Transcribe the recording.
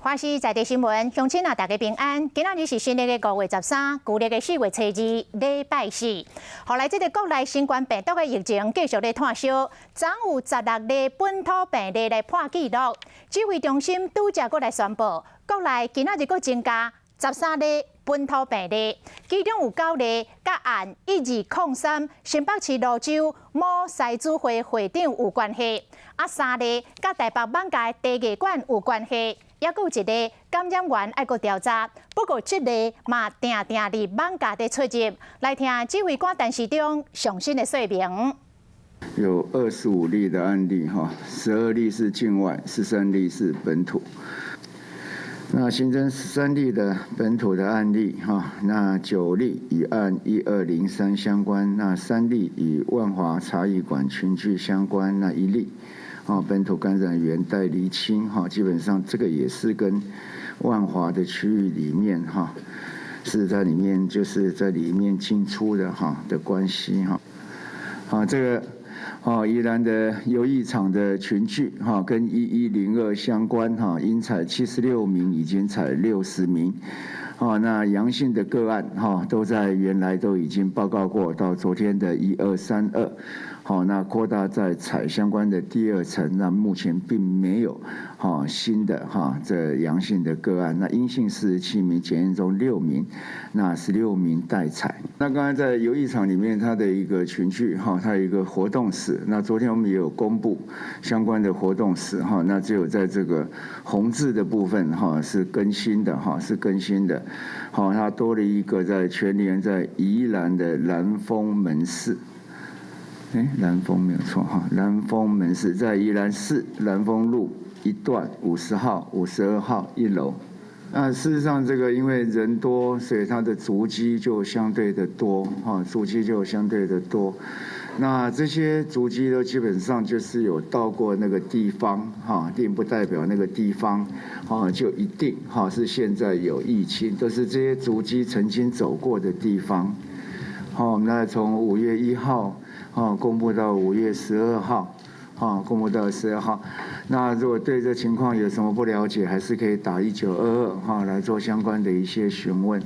華視在地新聞，鄉親啊，大家平安。今仔日是新曆的5月13，舊曆的4月初二，禮拜四。予來這个國內新冠病毒的疫情繼續咧湠燒，昨有16例本土病例來破紀錄。指揮中心拄才閣來宣布，國內今仔日閣增加13例本土病例，其中有9例佮案1203新北市蘆洲某獅子會會長有關係，啊3例佮台北艋舺茶藝館有關係。猶閣有一个感染源愛閣調查，不過這例嘛定定佇艋舺佇出入。來聽指揮官陳時中上新的說明。有25例的案例，哈，12例是境外，13例是本土。那新增13例的本土的案例，哈，那9例與案1203相關，那3例與萬華茶藝館群聚相關，那1例，啊，本土感染源待釐清，哈，基本上這個也是跟萬華的區域裡面，哈，是在裡面就是在裡面進出的哈的關係，哈，啊，這個，啊，宜蘭的遊藝場的群聚，哈，跟1102相關，哈，應採76名，已經採60名，啊，那陽性的個案，哈，都在原來都已經報告過，到昨天的1232。好，那擴大再採相關的第二層，那目前並沒有哈新的哈這陽性的個案，那陰性47名，檢驗中6名，那16名待採。那剛才在遊藝場裡面，它的一個群聚哈，它有一個活動史。那昨天我們也有公布相關的活動史哈，那只有在這個紅字的部分哈是更新的哈，是更新的。好，它多了一個在全聯在宜蘭的嵐峰門市。哎，嵐峰沒有錯哈，嵐峰門市在宜蘭市嵐峰路一段50號、52號1樓。那事實上，這個因為人多，所以它的足跡就相對的多哈，足跡就相對的多。那這些足跡都基本上就是有到過那個地方哈，並不代表那個地方啊就一定哈是現在有疫情，都是這些足跡曾經走過的地方。好，那從5月1號。啊，公布到5月12號，啊，公布到十二號。那如果對這情況有什麼不了解，還是可以打1922哈來做相關的一些詢問。